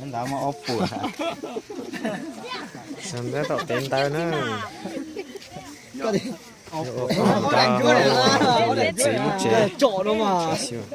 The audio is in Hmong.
Ntawd muaj ob puas. Sawv ntawd tom tev ntawd na. Ua txiv lub tsev.